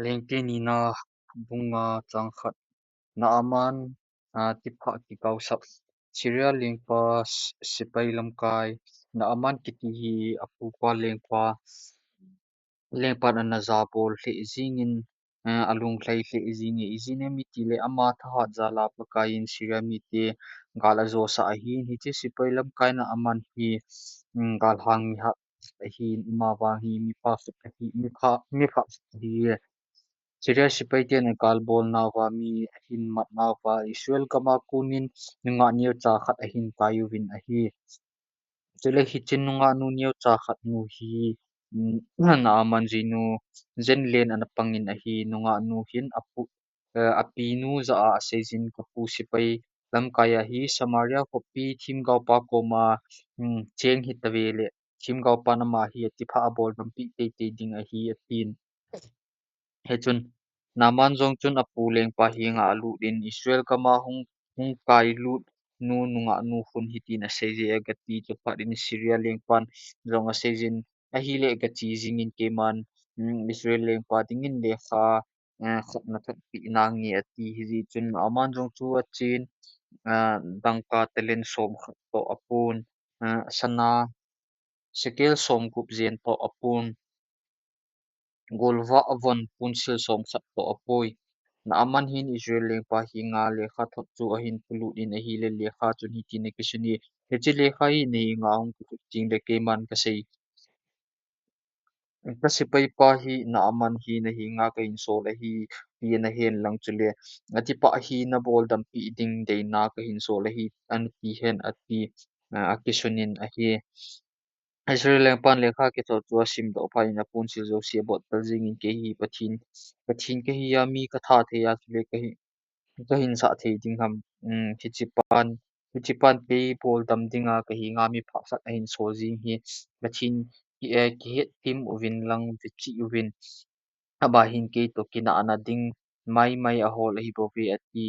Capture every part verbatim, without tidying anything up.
Lengte nina, bung nga, chang khat. Naaman, a, tipha kikausap. Syria lengpa s-, sepai lamkai. Naaman kiti hi apupa lengpa, lengpan ana jabol lheh jingin, a, alunglhai lheh jingin, ijeh inem itile ama thahat jal a Pakaiyin Syria mite gal ajosah ahin, hiche sepai lamkai Naaman hi, um, galhang mi hat ahin, ama vang hi mipha khat ahi, mipha, mipha khat ahi. Syria sepai ten agalbolnauva mi ahin matnauva Israel gam a konin nungah neocha khat ahin kai uvin ahi. Chule hiche nungah nu neocha khat nu hi, um, Naaman jinu Jenlen ana pangin ahi. Nungah nu hin apu, eh, apinu jah a aseijin, kapu sepai lamkai ahi, Samaria khopi themgaopa koma, um, cheng hitave le, themgaopan ama hi atipha aboldampi teitei ding ahi, atin. Hichun Naaman jong chun apu lengpa henga alut in, Israel gam a hung, hung kailut nu nungah nu khun hitin aseije, Gati chaphat in Syria lengpan jong aseijin, ahile gache jingin keiman, um, Israel lengpa dingin lekha, eh, khat nathotpi nange ati. Hijeh chun Naaman jong chu achen, ah, dangka talent som khat toh apon, ah, sana shekel somgup jen toh apon, golvah von ponsil som khat toh apoi. Naaman hin Israel lengpa henga lekha thot chu ahin polut in ahile, lekha chun hitin akisei e, Hiche lekha hi nahenga hung kithot tengle keiman kasei, kasepaipa hi Naaman hi nahenga kahinsol ahi, ti nahen lang chule, atipha hi naboldampi ding deina kahinsol ahi, anati hen ati, a, akisunin ahi. Israel lengpan lekha kithot chu asimdoh phat in aponsil jouse abottel jingin, Kei hi Pathen, Pathen kahi a mi katha thei a chule kahi, kahinsah thei ding ham, um, hichepan, hichepan kei boldam dinga kahenga mipha khat ahinsol jing hi, Pathen ki, eh, kihethem uvin lang vecheh uvin, ama hin kei toh kinahna ding maimai ahol ahibouve ati.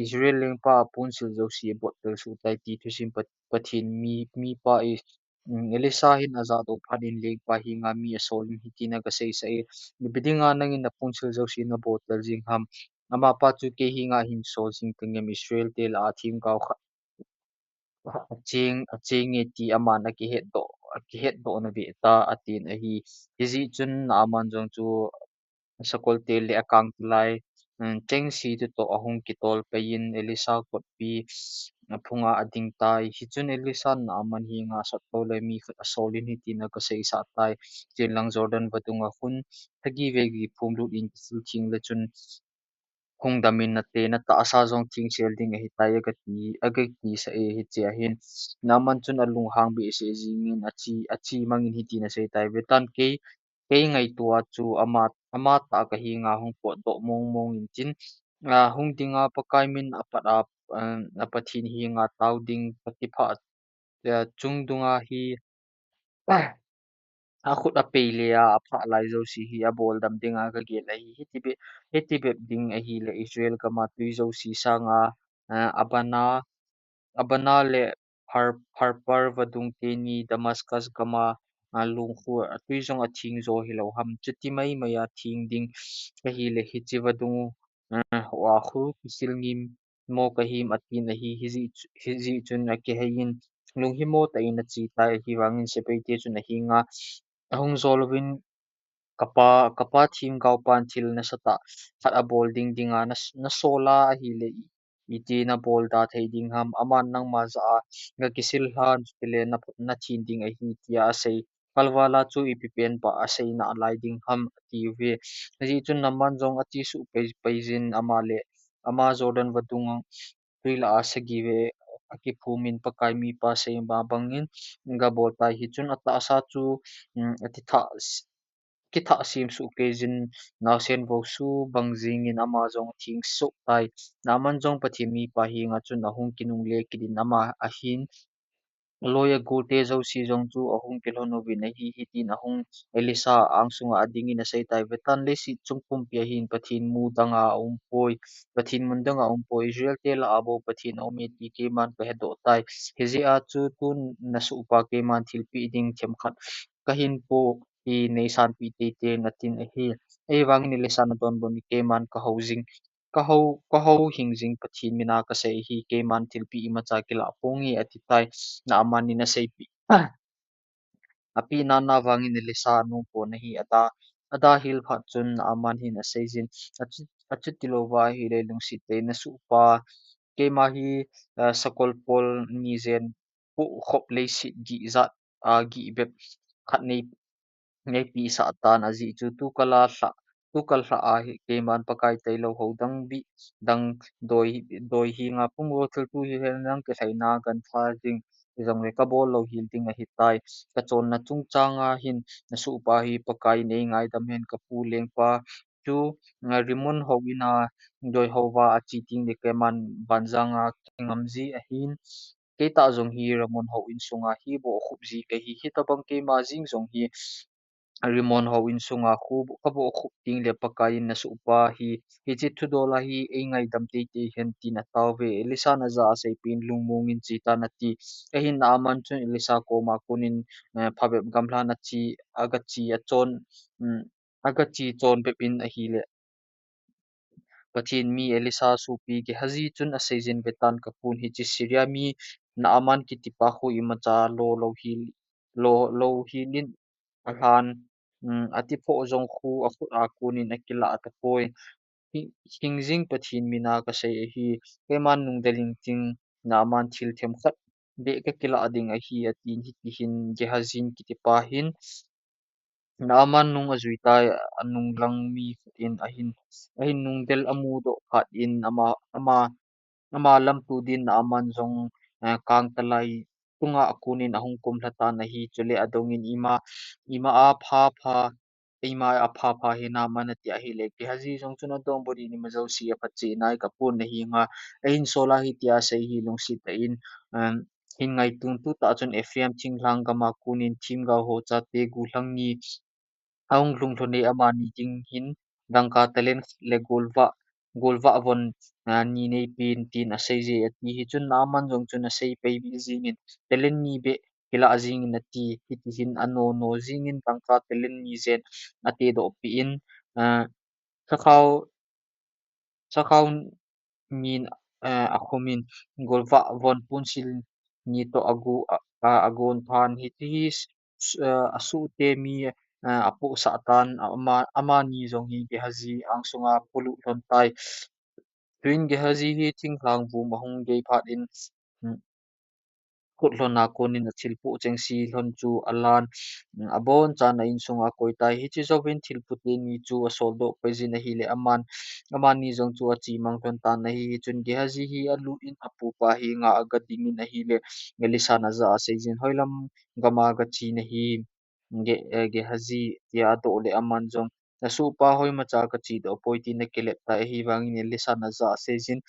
Israel lengpa aponsil jouse abottel sohtai ti thusim Pat-, Pathen mi, mipa i, um, Elisha hin ajahdoh phat in lengpa henga mi asol in hitin agaseisah e, Ipi dinga nangin naponsil jouse nabottel jing ham? Amapa chu kei henga ahinsol jing tengem? Israel te lah a themgao khat acheng, achenge ti aman akihetdoh, akihetdoh nave ta, atin ahi. Hijeh chun Naaman jong chu asakolte le akangtalai, um, chengse toh ahung kitol pei in Elisha kotpi aphunga ading tai. Hichun Elisha in Naaman henga, Sot tole, mi khat asol in hitin agaseisah tai, Chen lang Jordan vadunga khun sagi vei giphum lut in kisil theng le chun hung dam in nate, natahsa jong thengsel ding ahitai, agati, agatisah e. Hichea hin Naaman chun alunghang behseh jingin ache, ache mangin hitin aseitai, Vetan, kei, kei ngaito a chu ama, amatah kahenga hung potdoh mong mong intin, a, hung dinga Pakai min apat a, a, a Pathen henga tao ding katipha, a, chung dunga hi akhut apei le a, aphah lai jouse hi aboldam dinga kagel ahi. Hiti bep, hiti bep ding ahile Israel gam a twi jouse sanga, a, Abana, Abana le Phar-, Pharpar vadung teni, Damascus gam a, a, lungkhu atwi jong atheng jo hilou ham? Chuti maimai a theng ding ahile hiche vadung, a, hoa khu kisil ngim mo kahim, atin ahi. Hijeh chu, hijeh chun akihei in lunghimo tah in achetai, ahivangin sepaite chun ahenga ahung jol uvin, Kapa, kapa themgaopan thil nasatah khat abol ding dinga nas-, nasol a ahile i, iti nabol da thei ding ham? Aman nangma jah a gakisil lhan chutile na, nathin ding ahi, tia asei. Kalval a chu ipi pen pa asei nalai ding ham, atiuve. Hijeh chun Naaman jong achesuh pei, pei jin ama le ama Jordan vadung twi lah a sagi vei akiphum in Pakai mipa seima bangin gabol tai. Hichun atahsa chu, um, atithah s-, kithah sem soh kei jin, naosen vou su bang jingin ama jong atheng soh tai. Naaman jong Pathen mipa henga chun ahung kinungle kit in ama ahin, aloi agolte jouse jong chu ahung kilhon uvin ahi, hitin ahung Elisha angsunga adingin aseitai, Vetan, leiset chung pumpi a hin Pathen mu danga aumpoi, Pathen mun danga aumpoi, Israel te lah a bou Pathen aume ti keiman kahedoh tai. Hijeh a chu tun nasohpa keiman thilpeh ding themkhat kahin po, hi neisanpi teitei in atin ahi. Ahivangin Elisan adonbut in, keiman kahou jing, kahou, kahou hing jing Pathen mina kasei ahi, keiman thilpeh imacha kilah ponge atitai, Naaman in aseipeh. Apeh nana vangin Elisa anung pon ahi, ada, ada hil phat chun Naaman hin aseijin, achu, achuti louva ahile lungset tah in nasohpa, keima hi, eh, sakol pol ni jen poh khop leiset gih jat, ah, gih bep khat nei, neipeh sah tan, ajeh chu tukal a lhah, tukal lhah a hi keiman Pakai tailou hou dang bih dang doi, doi henga pumrol thilto hihen lang kilhaina gantha jing hijongle kabol lou hel ding ahitai. Kachonna chungchang a hin nasohpa hi Pakai in eingaidam hen, kapu lengpa chu, ah, Rimon hou in a doi houva ache tengle keiman vanjang a kingam ji ahin. Keitah jong hi Rimon hou insunga hi bohkhup ji kahi, hitobang keima jeng jong hi Rimon hou insunga khu, kabohkhup tengle Pakai in nasohpa hi, hiche thudol a hi eingaidam teitei hen tin atao ve. Elisan ajah a aseipeh in lungmong in che tan ati. Ahin Naaman chun Elisa koma konin, eh, phabep gamlhan ache, agache achon, um, agache chon bep in ahile Pathen mi Elisa sopi Gehazi chun aseijin, vetan kapun, hiche Syria mi Naaman kitipa khu imacha lo lou hel, lo lou hel in alhan, um, atiphoh jong khu akhut a konin akilah tapoi. Hi, hing jing Pathen mina kasei ahi, keiman nungdel inting, Naaman thil themkhat beh kakilah ding ahi atin, hitihin Gehazi kitipa hin Naaman nung ajui tai, anung lang mi khat in ahin, ahin nungdel amudoh phat in ama, ama, ama lamto din Naaman jong, eh, kangtalai chunga akonin ahung kumlha tan ahi, chule adongin ima, ima apha pha, ima apha pha hi Naaman ati ahile, Gehazi jong chun adonbut in, ima jouse aphatcheh nai kapon nahi nga, ahin sol a hitia asei hi lungset tah in, um, hin ngaitun tutah chun Ephraim thinglhang gama konin themgao ho chate gollhang ni ahung lhung lhon e, amani ding hin dangka talent khat le golvah, golvah von, ah, ni neipen tin aseije ati. Hichun Naaman jong chun asei pei jingin talent ni beh kilah jingin ati. Hitihin anono jingin dangka talent ni jen atedoh peh in, ah, sakhao, sakhao nin, eh, akhumin golvah von punsil ni toh agu, a, a, agon tan. Hiti hi s-, s-, eh, asohte mi, eh, apohsah tan, ama, amani jong hi Gehazi angsunga polu lhon tai. Tuin Gehazi hi thinglhang vum ahung gei phat in, hmm, khut lhon a konin athilpoh chengse lhon chu alan, hmm, abonchan a insung a akoi tai. Hiche jouvin thilpoh teni chu asoldoh pei jin ahile aman, amani jong chu achemang lhon tan ahi. Hichun Gehazi hi alut in apupa henga agadingin ahile, Elisan ajah a aseijin, hoilam gama gache nahi, Ge-, eh, Gehazi, tia adoh le aman jong, nasohpa hoimacha kachedoh poi tin akilep tai, ahivangin Elisan ajah a aseijin,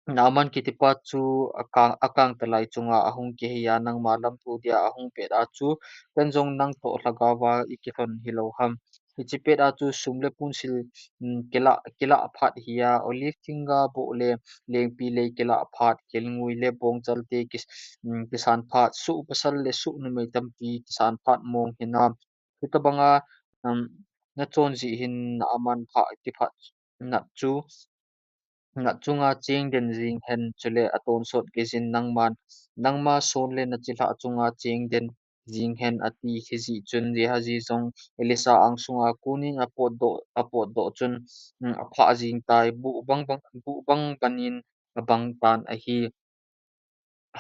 Naaman kitipa chu akang, akangtalai chunga ahung kihei a, nangma lamto dia ahung pet a chu, ken jong nang toh lhagaova ikilhon hilou ham. Hiche pet a chu sum le punsil, um, kilah, kilah phat hi a, olive thingga boh le lengpi lei kilah phat, kelngoi le bongchal te ki, um, kisan phat, soh pasal le soh numei tampi kisan phat mong hinam. Hitobanga, um, nachon jeh hin Naaman pha kiphat nat chu, nat chunga chengden jing hen, chule atonsot geijin nangman, nangma son le nachilhah chunga chengden jing hen ati. Hijeh chun Gehazi jong Elisa angsunga konin apotdoh, apotdoh chun, um, aphah jing tai, buh bang bang, buh bang bangin abang tan ahi.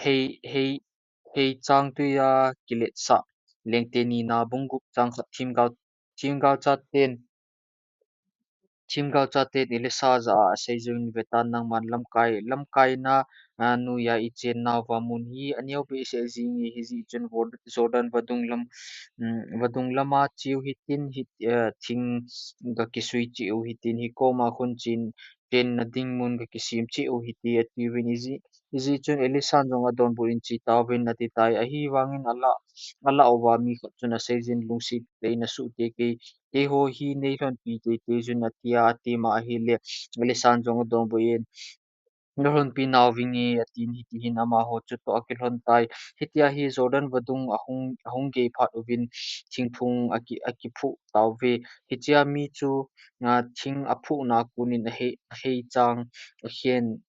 Hei, hei, hei chang tuia kiletsah, Lengte nina bung gup chang khat. Themgao, themgao chaten, themgao chaten Elisa jah a aseijin, vetan nangman lamkai, lamkaina, a, noiya ichen nauva mun hi aneo behseh jinge, hijeh chun Jor-, Jordan vadung lam, um, vadung lama cheu hitin, hi, a, thing gakisui cheh u hitin, hikoma khun chen, chenna ding mun gakisem cheh u hite, atiuvin. Hijeh, hijeh chun Elisan jong adonbut in che tauvin ati tai, ahivangin alah, alah uva mi khat chun aseijin, lungset tah in nasohte kei, keiho hi neilhonpi teitei jun atia, atima ahile, Elisan jong adonbut in, nalhonpi nauvinge, atin hitihin amaho chutoh akilhon tai. Hitia hi Jordan vadung ahung, ahung gei phat uvin thingphung aki, akiphuh tauve. Hichea mi chu, a, thing aphuhna kunin ahei, ahei chang, akhen,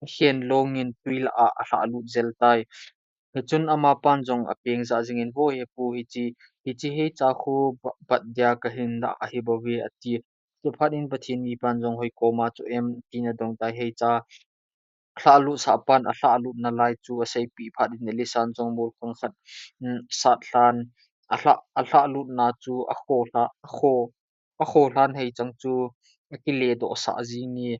akhen longin tui lah a alhahlut jel tai. Hichun amapan jong apeng jah jingin, Vo hepu, hiche, hiche heicha khu ba-, bat dia kahin lah ahi bouve, ati. Chuphat in Pathen mipan jong hoi koma chu em, tin adong tai. Heicha lhahlut sahpan alhahlut nalai chu aseipeh phat in Elisan jong molkhang khat, um, sat lhan, alha-, alhahlut na chu akho lha-, akho, akho lhan hei chang chu akile doh sah jinge.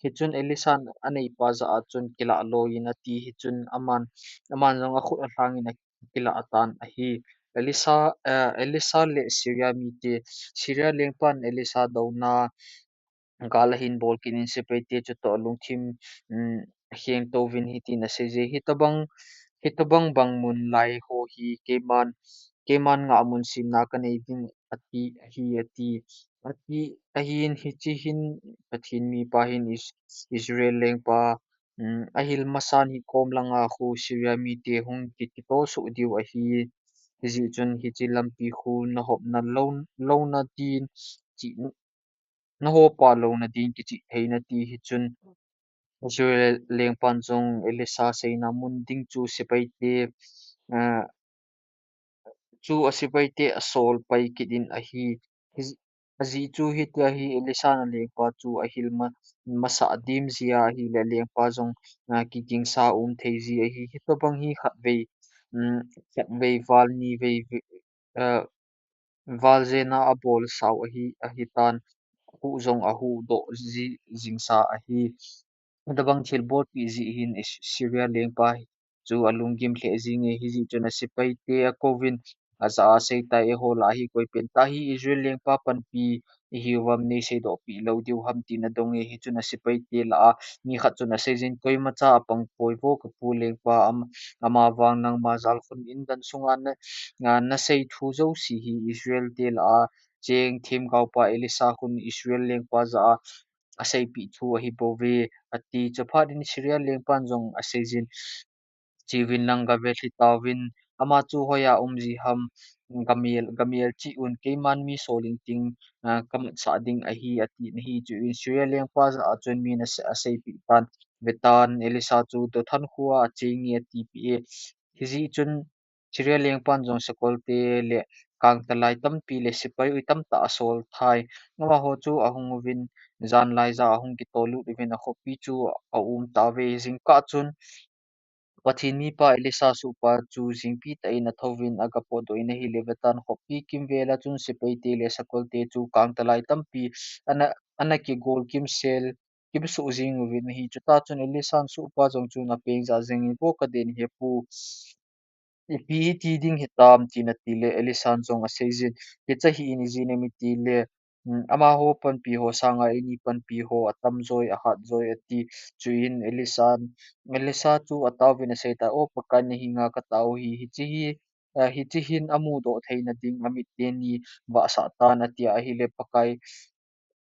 Hichun Elisan aneipa jah a chun kilah loiyin ati. Hichun aman, aman jong akhut alhangin akilah tan ahi. Elisa, eh, Elisa le Syria mite, Syria lengpan Elisa douna gal ahin bol kit in sepaite chutoh lungthim, um, akheng touvin hitin asei je, Hitobang, hitobang bang mun lai ho hi keiman, keiman ngahmun simna kanei ding ati, ahi ati. Ati, ahin hiche hin Pathen mipa hin Is-, Israel lengpa, um, ahil masan hikom langa khu Syria mite hung ki, kitol soh diu ahi. Hijeh chun hiche lampi khu nahopna lou, louna din, chi, nahopa louna din kichih theina ti hichun Israel lengpan jong Elisa seina mun ding chu sepaite, ah, chu asepaite asol pai kit in ahi. Hi-, ajeh chu hitia hi Elisan alengpa chu ahil ma-, masah dim jia ahile alengpa jong, ah, kigingsa um thei ji ahi. Hitobang hi khatvei, um, khatvei val nivei ve-, ah, val jena abol sao ahi, ahitan, ahuh jong ahuhdoh ji, jingsa ahi. Hitobang thil bolpeh jeh hin Is-, Syria lengpa chu alunggim lheh jinge, hijeh chun asepaite akouvin, ajah a aseitai, Eiho lah a hi koi pentah hi Israel lengpa panpi ihiuvem, neiseidoh peh lou diu ham, tin adonge. Hichun asepaite lah a mi khat chun aseijin, Koimacha apang poi vo kapu lengpa, am-, amavang nangma jalkhun in dan sunga na, na, nasei thu jouse hi Israel te lah a cheng themgaopa Elisa khun Israel lengpa jah a aseipeh thu ahi bouve, ati. Chuphat in Syria lengpan jong aseijin, Cheuvin lang gavelhi tauvin, ama chu hoiya um ji ham, gamel, gamel cheh un, keiman mi sol inting, ah, kamatsah ding ahi, atin ahi. Chuin Syria lengpa jah a chun min ase-, aseipeh tan, Vetan, Elisa chu Dothan khoa achenge, atipeh e. Hijeh chun Syria lengpan jong sakolte le kangtalai tampi le sepai ui tamtah asol tai. Amaho chu ahung uvin, janlai jah a ahung kitollut uvin, akhopi chu aum tauve. Jingkah chun Pathen mipa Elisa sohpa chu jingpi tah in athouvin agapotdoh in ahile, Vetan, khopi kimvel a chun sepaite le sakolte chu kangtalai tampi ana, ana kigol kimsel, kimsoh jing uvin ahi. Chutah chun Elisan sohpa jong chun apeng jah jingin, Vo kaden hepu, ipi iti ding hitam, tin atile, Elisan jong aseijin, Hiche hi ijeh inem itile, um, amaho panpi ho sanga eini panpi ho atamjoi, ahatjoi, ati. Chuin Elisan, Elisa chu ataovin aseitai, O Pakai, nahenga katao hi, hiche hi, ah, hiche hin amudoh theina ding amit teni vahsah tan, atia ahile Pakai,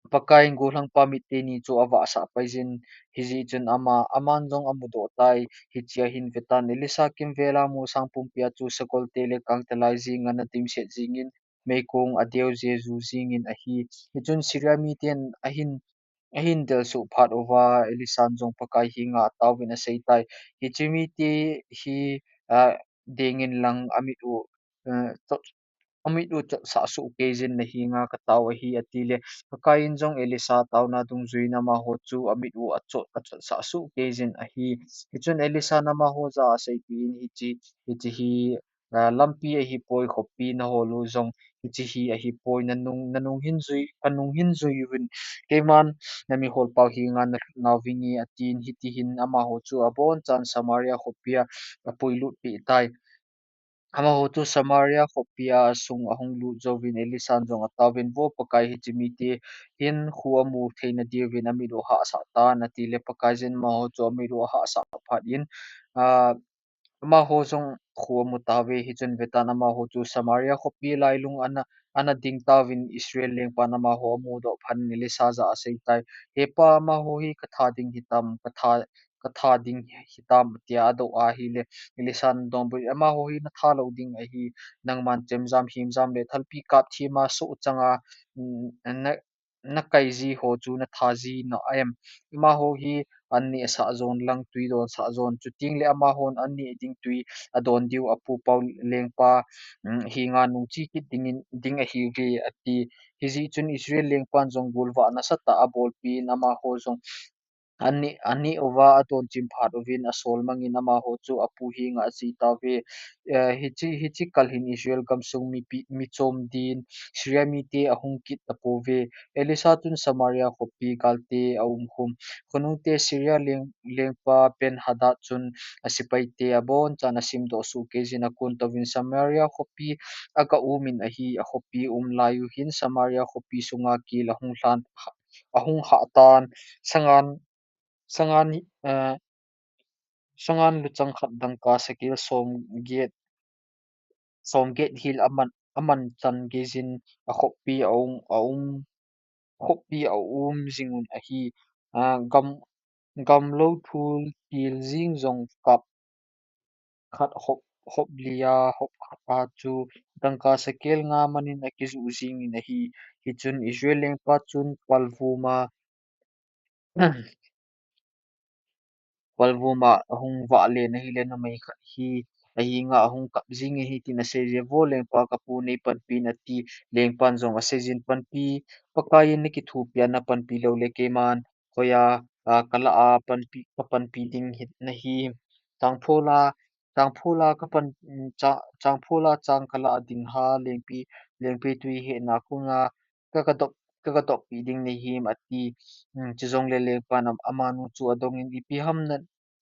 Pakaiyin gollhangpa mit teni chu avahsah paijin, hijeh chun ama, aman jong amudoh tai. Hichea hin Vetan, Elisa kimvel a molsang pumpia chu sakolte le kangtalai jeng ana dimset jingin, meikong adeu jeju jingin ahi. Hichun Syria miten ahin, ahin delsuh phat uva, Elisan jong Pakai henga ataovin aseitai, Hiche mite hi, ah, dengin lang amit u, ah, amit u chotsah soh keijin, nahenga katao ahi, atile, Pakaiyin jong Elisa taona dungjuiyin amaho chu amit u achot, achotsah soh keijin ahi. Hichun Elisan amaho jah a aseipeh in, Hiche, hiche hi, ah, lampi ahipoi, khopi nahol u jong hiche hi ahipoi, nanung, nanung hin jui, kanung hin jui uvin, keiman namiholpau henga nalut nauvinge, atin. Hitihin amaho chu abonchan Samaria khopia apuilut peh tai. Amaho chu Samaria khopia asung ahung lut jouvin Elisan jong ataovin, Vo Pakai, hiche mite hin kho amu theina diuvin amit u ahahsah tan, atile, Pakaiyin amaho chu amit u ahahsah phat in, ah, amaho jong kho amu tauve. Hichun Vetan amaho chu Samaria khopi lailung ana, ana ding tauvin Israel lengpan amaho amudoh phat in Elisha jah a aseitai, He pa, amaho hi katha ding hitam, katha, katha ding hitam, tia adoh ahile, Elisha in adonbut in, Amaho hi natha lou ding ahi, nangman chemjam, himjam le thalpi kap thema soh changa, mm, na, nakai ji ho chu natha ji na em? Amaho hi an neh sah jon lang tui don sah jon, chuteng le amahon an neh ding tui adon diu apu pau lengpa, mm, henga nungche kit dingin, ding ahiuve, ati. Hijeh chun Israel lengpan jong golvah nasatah abolpeh in amaho jong an neh, an neh uva adon chim phat uvin asol mangin amaho chu apu henga ache tauve. Eh, hiche, hiche kal hin Israel gamsung mipi, michom din Syria mite ahung kit tapouve. Elisha chun Samaria khopi galte aumkhum. Khonungte Syria leng, lengpa Ben-hadad chun asepaite abonchan asimdoh sohkei jin akon touvin Samaria khopi aga um in ahi. Akhopi um lai u hin Samaria khopi sunga kel ahung lhan, ahung hah tan, sangan, sangan, eh, sangan luchang khat dangka sekel somget, somget hil aman, aman chan geijin akhoppi aum, aum, khoppi aum jingun ahi. Ah, gam, gamlou thul til jing jong kap khat hop, hop lia, hop khat a chu dangka sekel nga manin akijuh jingin ahi. Hichun Israel lengpa chun palvuma, palvuma ahung vah len ahile numei khat hi ahenga ahung kap jingin hitin aseiye, Vo lengpa, kapu neipanpi in, ati. Lengpan jong aseijin, Panpi, Pakaiyin nakithopi a napanpi lou le keiman hoiya, ah, kalah a panpi, kapanpi ding hi nahi. Changphola, changphola kapan, mm, cha, changphola chang kalah ding ha, lengpi, lengpi tui hehna kona ka, kadop, ka, kadoppi ding nahim, ati. Mm, chujongle lengpan am, amanu chu adongin, Ipi ham na,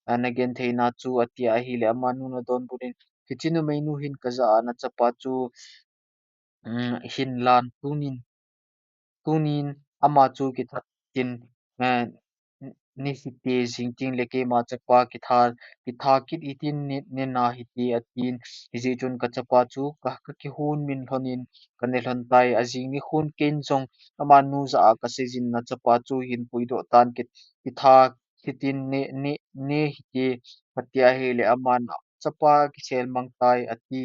ah, nagentheina chu, atia ahile amanun adonbut in, Hiche numeinu hin kajah a nachapa chu, mm, hin lan tunin, tunin ama chu kithat tin, eh, n-, nihite, jing tengle keima chapa kitha, kitha kit hitin, ne, nena hite, atin. Hijeh chun kachapa chu ka, kakihon min lhonin kane lhon tai. Ajing nikhon ken jong amanu jah a kaseijin, Nachapa chu hin puidoh tan, ki, kitha hitin, ne, ne, ne hite, kati ahile aman achapa kisel mang tai, ati.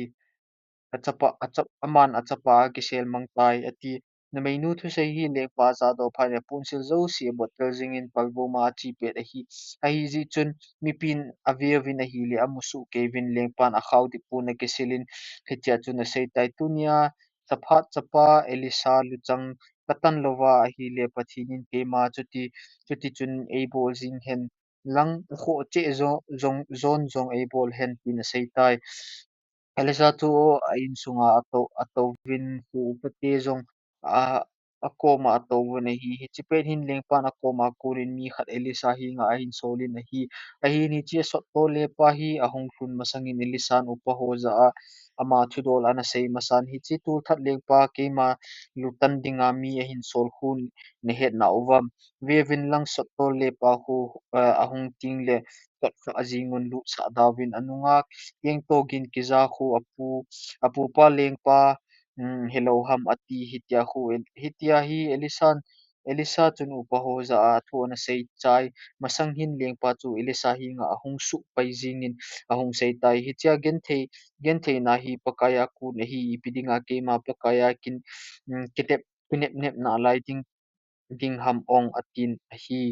Achapa, acha, aman achapa akisel mang tai, ati. Numeinu thusei hi lengpa jahdoh phat in aponsil jouse abottel jingin palvuma ache pet ahi. Ahijeh chun mipin aveuvin ahile amu sohkei uvin, lengpan akhao dehpon akisilin, hichea chun aseitai, Tunia Shaphat chapa Elisha luchang katan louva ahile Pathen in keima chuti, chutichun eibol jing hen lang, akhoh cheh jo, jong, jon jong eibol hen, tin aseitai. Elisha chu a insunga atou, atouvin, kho upate jong a, akoma atouvun ahi. Hiche pet hin lengpan akoma konin mi khat Elisha henga ahin solin ahi. Ahin hiche sottol lepa hi ahung lhun masangin Elishan upaho jah a ama thudol anasei masan, Hiche tolthat lengpa keima lutan dinga mi ahin sol khu nahet nauvam? Veuvin lang, sottol lepa khu, eh, ahung tengle sotkhah jingun lutsah dauvin anunga kengtogin kija khu apu, apupa lengpa, um, hilou ham, ati. Hitia khu, hitia hi Elishan, Elisha chun upaho jah a thu anasei chai masang hin lengpa chu Elisha henga ahung suhpai jingin ahung seitai, Hichea genthei, gentheina hi Pakaiya kon ahi, ipi dinga keima Pakaiya kin, um, kitep, kinepnep nalai ding, ding ham ong, atin ahi.